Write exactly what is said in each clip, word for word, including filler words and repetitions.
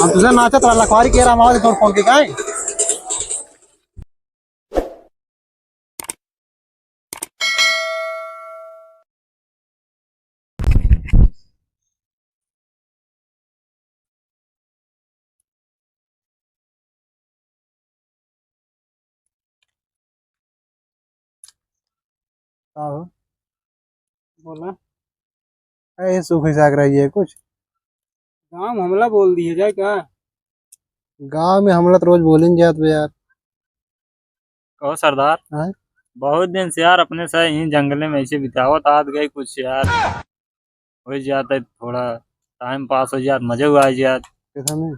हम तुझे नाचत रहा, लखवारी के रहा, हमारे तोर फोन के काहे? का हो? बोला। ए, सुखी साग रही है कुछ? गाँव में हमला बोल दिए जाए का? गाँव में हमला तो रोज बोलिन जात बे यार। कहो सरदार, हाँ? बहुत दिन से यार अपने से यहीं जंगले में ऐसे बितावत आत गए कुछ यार। हो जात है थोड़ा टाइम पास हो जात, मजे हुआ जात। कैसा में?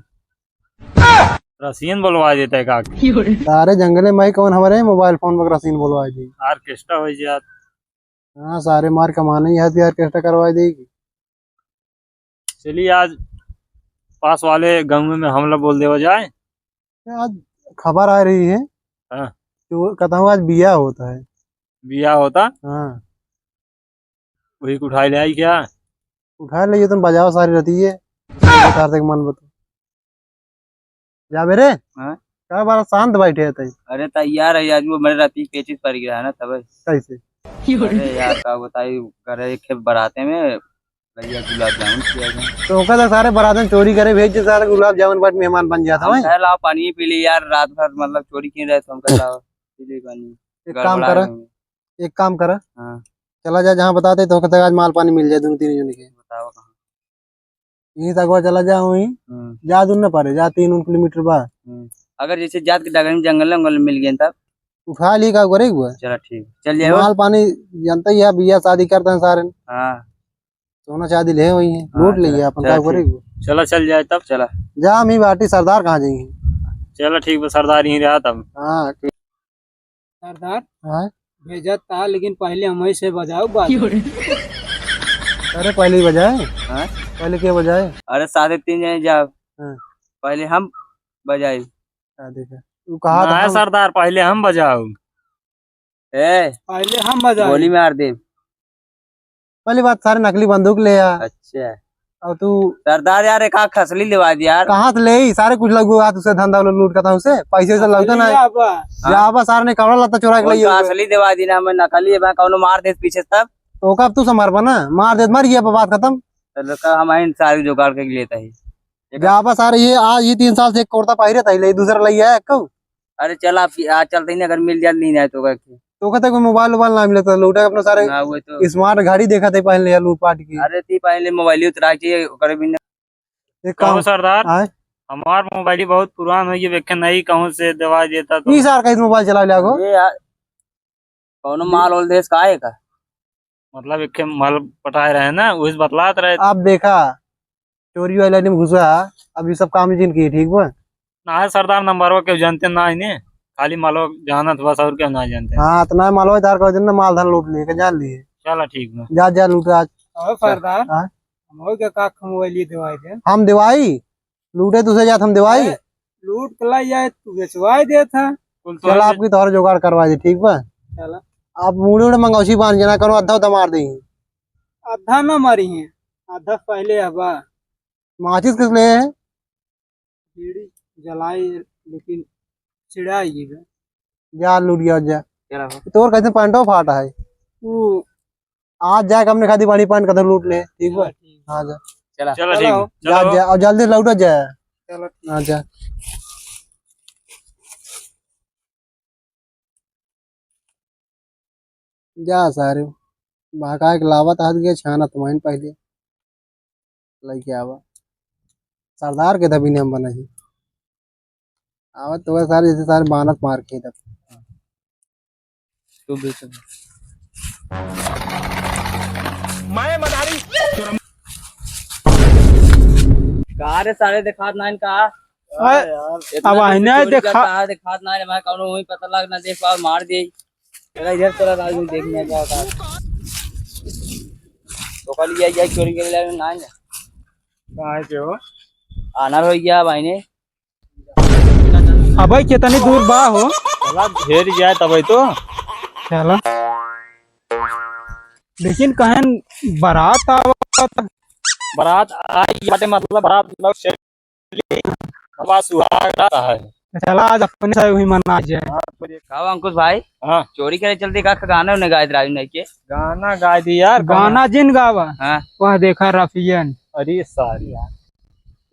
रसियन बोलवा देता है का? सारे जंगले में ही कौन हमारे मोबाइल फोन पर रसियन बोलवा दी? ऑर्केस्ट्रा हो जात। हाँ, सारे मार कमाने ही है तो ऑर्केस्ट्रा करवा देगी। चलिए आज पास वाले गाँव में हमला बोल देवा जाए। आज खबर आ रही है। हाँ। तो कहता हूँ आज बिया होता है। बिया होता? हाँ। वही को उठाई ले आई क्या? उठा ले, ये तुम बजाओ सारी रहती है। बता तक मन बता। जा बे रे। हाँ? का बार शांत बैठे है तई? अरे तैयार है, आज वो मेरे राती पेचिस पड़ गया है ना तब। कैसे? अरे यार का बताई, करे एक खेप बराते में भैया गुलाब जामुन किया था। तो ओका तो सारे बरातन चोरी करे भेज दे, सारे गुलाब जामुन बाट मेहमान बन जाता हम है। कहे लाओ पानी पी ली यार, रात भर मतलब चोरी किए रहे तो हम कहे लाओ पी ली पानी। एक काम गड़बड़ा करा, गए। एक काम करा। हाँ। चला जा जहाँ बताते तो कहते आज माल पानी मिल जाए दोनों तीन जने के। बताओ कहाँ? यहीं से अगवा चला जा वहीं। हम्म। जा दूर न पारे, जा तीन उन किलोमीटर बा। हम्म। अगर जैसे जात के डगर में जंगल वंगल मिल गए तब? उठा ली का करे हुआ। चला ठीक, चल जाए। माल पानी जानता ही है, बिया शादी करते हैं सारे। हाँ। सोना चांदी ले वही है, हाँ, लूट ले चला, अपन चला का करे ठीक। हुआ। चला चल जाए तब। चला। जा हम ही बाटी सरदार कहाँ जाएंगे? चला ठीक बा, सरदार यहीं रहा तब। हाँ, ठीक। सरदार, हाँ? भेजत ता, लेकिन पहले हमही से बजाओ बात। अरे पहले ही बजाए। हाँ? पहले के बजाए? अरे साढ़े तीन जने जाओ। हाँ। पहले हम बजाई। आ, देखा। तू कहा था ना हम सरदार, पहले हम बजाओ। ए, पहले हम बजाओ। गोली मार दे। पहली बात, सारे नकली बंदूक ले आ। अच्छा। और तू सरदार यार, एक आख असली लेवा दे यार। कहाँ से ले? सारे कुछ लगू हाथ उसे धंधा वाला लूट का था उसे, पैसे से लगता ना है। हाँ। जा बा, सारे ने कपड़ा लत्ता चुरा के ले तो असली देवा दी ना, हमें नकली है, कौनो मार दे पीछे तब। तो ओका अब तू संभार बा ना, मार दे, मर गया, बात खत्म। चलो का हम आइन सारी जुगाड़ के लेता है। जा बा सारे, ये आज ही तीन साल से एक कुर्ता पहिरे था, ले दूसरा ले आया कब? अरे चल, आप आज चलते ही ना, अगर मिल जाए, नहीं आए तो का? तो कहते कोई मोबाइल वोबाइल ना मिले तो लूटा अपना सारे ना, वो तो smart घड़ी देखा थे पहले यार लूट पाट की। अरे ती पहले मोबाइल उतरा के ओकरे भी ना। एक कहो काम सरदार, आए? हमार मोबाइल ही बहुत पुरान हो गया, वेखे नहीं कहूँ से दवा देता तो। ई सार का मोबाइल चला लिया गो? अरे यार, कौनो माल ओल देश का है का? मतलब एक माल पटाए रहे ना, वही से बतलात रहे। आप देखा, चोरी वाली लाइन में घुसा, अब ये सब काम जिन की, ठीक बा? ना है सरदार, नंबरवा के जानते ना है ने, खाली मालवा जानत बस और क्या ना जानते। हाँ, इतना मालवा तार कर दिन ना, माल धान लूट लिए, के जान लिए। चला ठीक बा। जा, जा लूट आज। और सरदार, हाँ? हम हो क्या का मोबाइल ये दिवाई दे? हम दिवाई? लूटे तुसे जात हम दिवाई? ए, लूट के लाई जाए, तू बेचवाई देत है। कुल तो चला है। आपकी तोहर जुगाड़ करवा दे, ठीक बा? चला। आप मुड़ी उड़े मंगौसी बांध के ना करो, अद्धा उद्धा मार देंगे। अद्धा ना मारी है, अद्धा पहले हवा। माचिस किस ले है? बीड़ी जलाई, लेकिन चिढ़ाई गई बे। जा लूट गया, जा। चला हो। तोर कैसे पैंटो फाटा है? तू आज जाए, हमने खादी बड़ी पैंट कदर लूट ले, ठीक बा? चला, ठीक। हाँ, जा। चला। चला, चला ठीक हो। बा। जा, चला हो। जा, और जल्दी लौट जा। चला, ठीक। हाँ, जा। जा सारे, बहका के लावत हाथ गया, छाना तुम्हाइन पहले लइके आवा। सरदार के दबी ने हम बनाई। आवत तो सारे जैसे सारे बानत मार के दब। तू भी सुन। मैं मदारी। का रे सारे देखात नाइन का? अरे यार, इतना अब आईना चोरी देखा। का देखात नाइन, मैं कौनो वही पता लग ना देख पाओ, मार दे। चला इधर चला, राजू, देखने क्या होता है। तो कल ये, ये चोरी के लिए ना आएंगे। कहाँ है के हो? आनर हो गया भाई ने। अबे कितनी दूर बा हो? चला घेर जाए तबे तो। चला। लेकिन कहन बारात आवत। बारात आई बाटे, मतलब बारात लोग से हमार सुहाग रात है। चला, आज अपने से वही मना जाए। हाँ, तो ये का हुआ अंकुश भाई? हाँ। चोरी करे चलते का गाना उन्हें गाए राजू नहीं के? गाना गाए दी यार, गाना गाना। जिन गावा। हाँ। वह देखा रफियन। अरे सारी यार।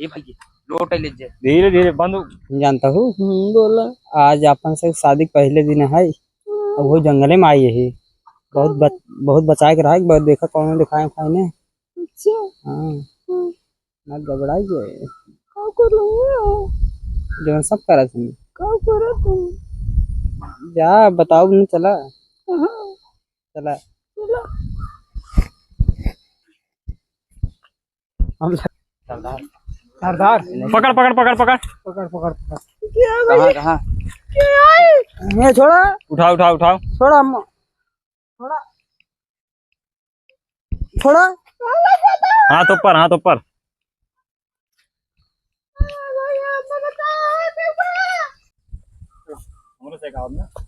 ये भाई, लोट ले जे। धीरे धीरे बंद हो। जानता हूँ। हम्म, बोला। आज अपन से शादी के पहले दिन है। अब वो जंगले में आई है। बहुत बच-, बहुत बचाए के रहा, बहुत देखा कौन दिखाए उखाए ने। अच्छा। हाँ। हम्म। ना घबराई जे। का करूँगा? जवन सब करा तुम। का करा तुम? जा बताओ न, चला। हाँ। चला। चला। हम सरदार। सरदार। पकड़, पकड़, पकड़, पकड़। पकड़, पकड़, पकड़। क्या कहाँ, भाई? कहाँ? क्या है? ये छोड़ा। उठाओ, उठाओ, उठाओ। छोड़ा, हम, छोड़ा। छोड़ा। हाथ ऊपर, हाथ ऊपर।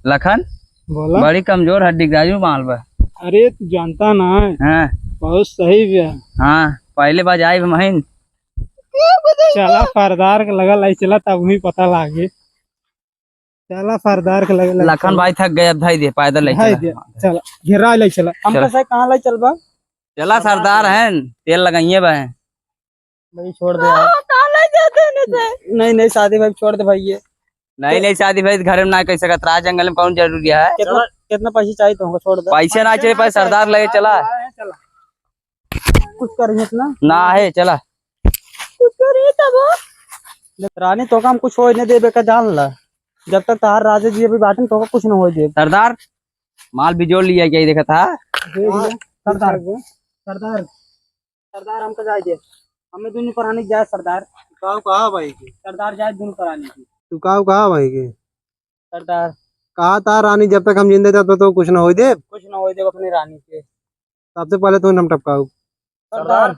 लखन, बोला। बड़ी कमजोर हड्डी के राजू माल बा। अरे, तू जानता ना है। हाँ। बहुत सही बा। हाँ, पहले बार जाए महीन। चला, सरदार के लगल आई, चला, तब वही पता लागे। चला, सरदार के लगल आई, लखन चला। भाई थक गए, अब भाई दे, पैदल ले भाई चला। दे, चला, घेरा ले चला। हम चला। कैसे कहाँ ले चलबा? चला, सरदार हैं, तेल लगाइए बा। भाई, छोड़ दे यार। हाँ, कहाँ ले जाते हैं इसे? नहीं, नहीं, शादी भाई, छोड़ दे भाई, ये। नहीं, नहीं, शादी भाई, घर में ना कह सकत रहा, जंगल में कौन जरूरी है? कितना, कितना पैसे चाहिए तुमको? छोड़ दे। पैसे ना चाहिए, पैसे सरदार लगे चला। कुछ करिए इतना। ना है, चला। कुछ करिए तब। देख, रानी, तोका हम कुछ होए नहीं देबे का, जान ला। जब तक तार राजा जी अभी बाटन, तोका कुछ न होए देब। सरदार, माल भी जोड़ लिया, क्या देखा था? देख ले, सरदार, सरदार। सरदार, हमका जाए दे। हमें दुनू प्राणी जाए, सरदार। का कहा भाई के? सरदार, जाए दुनू प्राणी के। तू का कहा भाई के? सरदार। कहा था रानी, जब तक हम जिंदे थे, तब तक कुछ न होए देब। कुछ न होए देब अपने रानी के। सबसे पहले तू हम टपकाऊ। सरदार,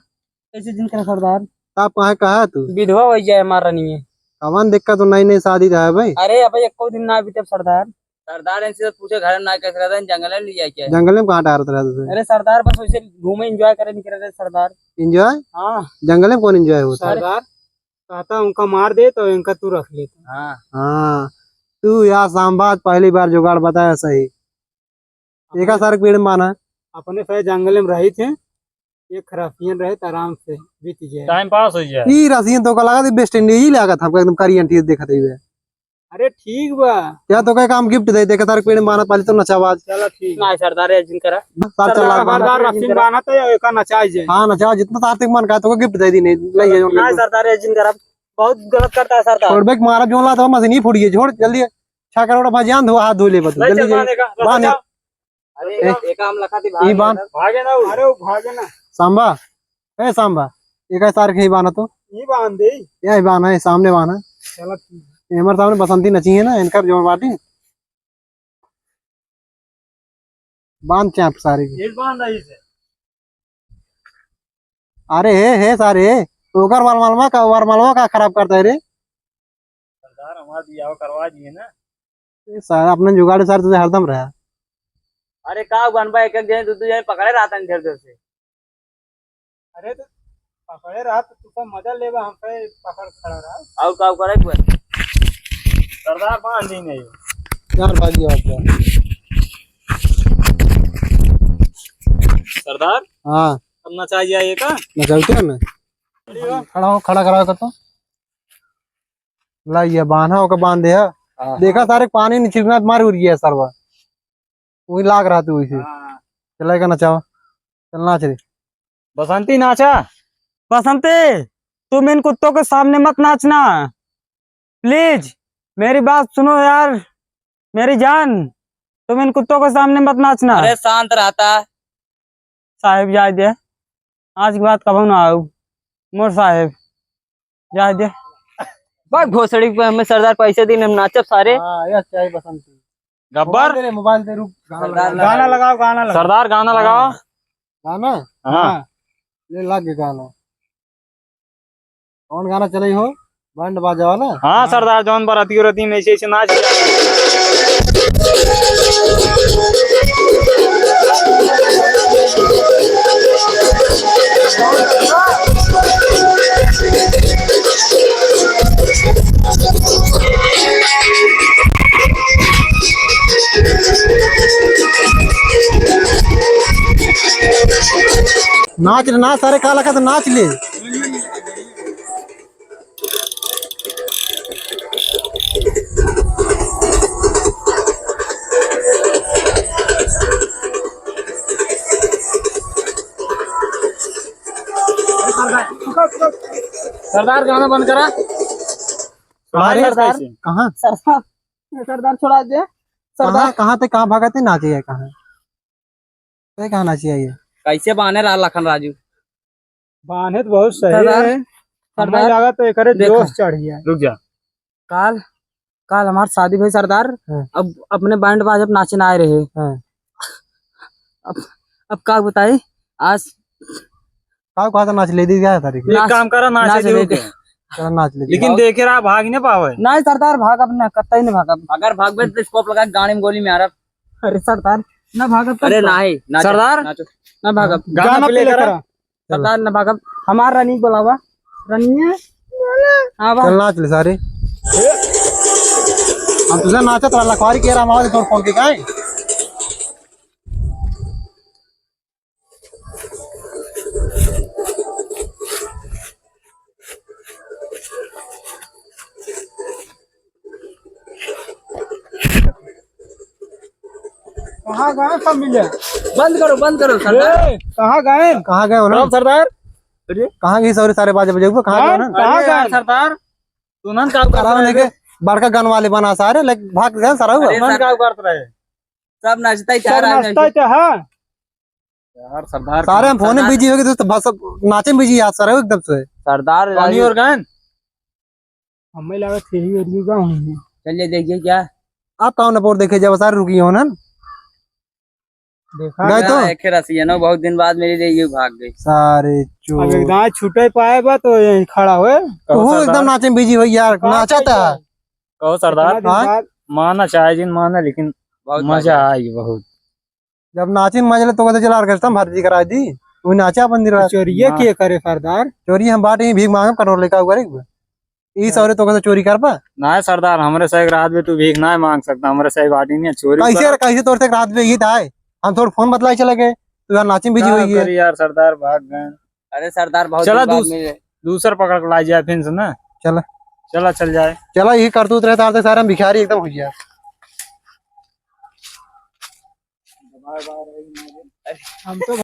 ऐसे जिन करा सरदार। तब कहे कहा तू? विधवा हो जाए हमार रानी। कवन दिक्कत हो, नई नई शादी रहा है भाई। अरे, अब एको दिन ना बीते सरदार। सरदार इनसे पूछे, घर में ना कैसे रहता है, जंगल में ले जाए क्या? जंगल में कहाँ टहरत रहता है? अरे सरदार, बस वैसे घूमे, enjoy करे निकले रहे सरदार। Enjoy? हाँ। जंगल में कौन enjoy होता है? सरदार, कहता उनका मार दे तो इनका तू रख ले। हाँ। हाँ। तू यार सांबा, आज पहली बार जुगाड़ बताया सही। एका अपने सारे पेड़ में बान्हा। अपने सारे जंगल में रही थे, एक रसियन रहे तो आराम से बीत जाए। Time pass हो जाए। ई रसियन तो का लगा दे, West Indies ही लागत हमका, एकदम करियन ठीक देखत ही बे। अरे ठीक बा। क्या तो कहे काम gift दे दे, के तार पेड़ में बान्हा, पहले तो नचावा आज। चलो ठीक। ना सरदार, ये जिन करा। सार सरदार, चला बान्हा। सरदार रसियन बान्हा तो ये का नचाई जाए। हाँ, नचावा, जितना तार तक मन का तो gift दे दी, नहीं, ले जाए। ना सरदार, ये जिन करा, बहुत गलत करता है सरदार। छोड़ बे, मारा जोन ला तो मशीन ही फूट गई, छोड़ जल्दी। छह करोड़ भाई जान धो, हाथ धो ले बस, नहीं, जल्दी चल, जल्दी। बांध एका, बांध। बस जा। अरे, ए, एक, एक आम लखा दी, ई भाग बांध। गया। भागे ना उ। अरे, उ भागे ना। सांबा, ए सांबा, एक सार के ही बांधा तो। ई बांध दे। ये बांधा है, सामने बांधा। चलो, ठीक है। ये हमारे सामने बसंती नची है ना, इनकर जोर बाटी। बांध चाप सारे की। ये बांध आई से। अरे हे, हे सारे, ओकर वरमलवा का, वरमलवा का खराब करता है रे? सरदार, हमारा बियाह करवा दिए ना। ए सारा अपने जुगाड़ सार तुझे हरदम रहा। अरे का बनबा, एक एक जने दू दू जने पकड़े रहता है ढेर देर से। अरे तो पकड़े रहा तो तू का मजा लेबा, हम पे पकड़ खड़ा रहा। और का करे कोई? सरदार बांध ही नहीं। यार भागी बात है। सरदार? हाँ। अब नचाई जाए का? नचाई क्या ना? खड़ा हो, खड़ा करा कर तो। ला, ये बांधा होकर बांध दे है। हाँ। देखा सारे पानी नहीं छिड़कना, मार उड़ गया सरवा। वही लाग रहा तू वैसे। हाँ। चला का नचावा। चल नाच रे। बसंती नाचा। बसंती, तुम इन कुत्तों के सामने मत नाचना। Please, मेरी बात सुनो यार, मेरी जान, तुम इन कुत्तों के सामने मत नाचना। अरे शांत रहता। साहेब जाए दे, आज के बाद कबो ना आऊ मोर साहेब, जाए दे। बा घोसड़ी पे हमें सरदार पैसे दिन हम नाचब सारे। हाँ, यह चाहिए बसंती। गब्बर। मोबाइल दे रे, मोबाइल दे, रुक, गाना सरदार लगा। गाना लगाओ, गाना लगाओ। सरदार गाना लगाओ। हाँ। गाना? हाँ। हाँ। ले लाग गया गाना। कौन गाना चले हो? बैंड बाजा वाला? हाँ, हाँ। सरदार, जौन बराती उराती में ऐसे ऐसे नाच। नाच सारे, का लगा तो नाच ले। सरदार, गाना बंद करा। अरे सरदार। कहाँ? सरदार, सरदार छोड़ा दे। कहाँ, सरदार। कहाँ ते, कहाँ भागत है, नाचे है कहाँ? ते कहाँ नाचे है ये? कैसे बाने रहा लखन राजू? बाने तो बहुत सही सरदार, है। हमें सरदार, लागत तो एकरे देखा। जोश चढ़ गया। रुक जा। काल, काल हमार शादी भई सरदार। हाँ। अब अपने बैंड बाजब नाचे ना आए रहे। हाँ। अब, अब का बताई, आज का कहा था नाच ले दी क्या तारीख? एक नाच, काम करा, नाच नाच ले ले दी। दे। चला नाच ले दी। लेकिन देखे रहा, भाग ही ना पावे। नहीं सरदार, भागब ना, कतई नहीं भागब। अगर भागबे तो स्कोप लगा के गाड़ी में गोली मारब। अरे सरदार, ना भागब तो अरे का? नहीं, नाचो, सरदार? नाचो। ना भागब। गाना गाना play play करा। करा। सरदार ना भागब, हमार रानी बुलावा। रानिया, आवा। चल नाच ले सारे। हम तुझे नाचत रहा, लखवारी के रहा, हमारे तोर फोन के काहे? कहाँ गए सब मिले? बंद करो, बंद करो, सरदार। ए, कहाँ गए? कहाँ गए उन्होंने? कब सरदार? अरे? कहाँ गए सारे, सारे बाजे बजे हुए? कहाँ गए हाँ, उन्होंने? कहाँ अरे यार गए? सरदार, तुनन का करत रहे? बड़का गन वाले बना सारे, लेकिन भाग गए सारा हुआ। अरे तुनन सर- का करत रहे? सब नाचता ही सब चाह रहा है नाचता ही नाचता। चाह, हाँ। यार सरदार सारे हम फोन में सरदार बिजी हो गए दोस्त, बस अब नाचे में बिजी यार सारे एकदम से। सरदार पानी राजू। और गन? हमें लगा थे ही और ये गाँव में। चलिए देखिए क्या। आप कौन बोर देखे जब सारे रुकी हो ना? देखा गए तो? हाँ, एक रसिया ना, बहुत दिन बाद मेरी रही भाग गई। सारे चोर। अब एक दांत छूटे पाए बा तो यहीं खड़ा हुए। कहो वो सरदार। एकदम नाचे में बिजी हो यार, कहाँ नाचा था। कहो सरदार। इतना दिन हाँ? बाद। माना चाहे जिन माना, लेकिन बहुत मजा मजा। आई बहुत। जब नाचे में मजा ले तो कहते चला ऑर्केस्ट्रा में भर्ती करा दी, वो नाचा अपन दिन रात। चोरिये हाँ। के करे सरदार? चोरी हम बाटे ही भीख मांगे करोड़ लेकर करे। ई हाँ। सौरे तो कहते चोरी करबा? ना सरदार, हमरे से एक रात में तू भीख ना मांग सकता, हमरे से बाटी नहीं है, चोरी कैसे करा। कैसे तोर से एक रात में ये था, हम थोड़ा फोन बतलाई चले गए, तू यार नाचे में बिजी का हुई है। करी यार सरदार, भाग गए। अरे सरदार, बहुत चला दिन बाद दूस-, मिले। दूसर पकड़ के ला जाए फिर से ना। चला। चला, चल जाए। चला, ये करतूत रहता है, सारे हम भिखारी एकदम हो गया। हम तो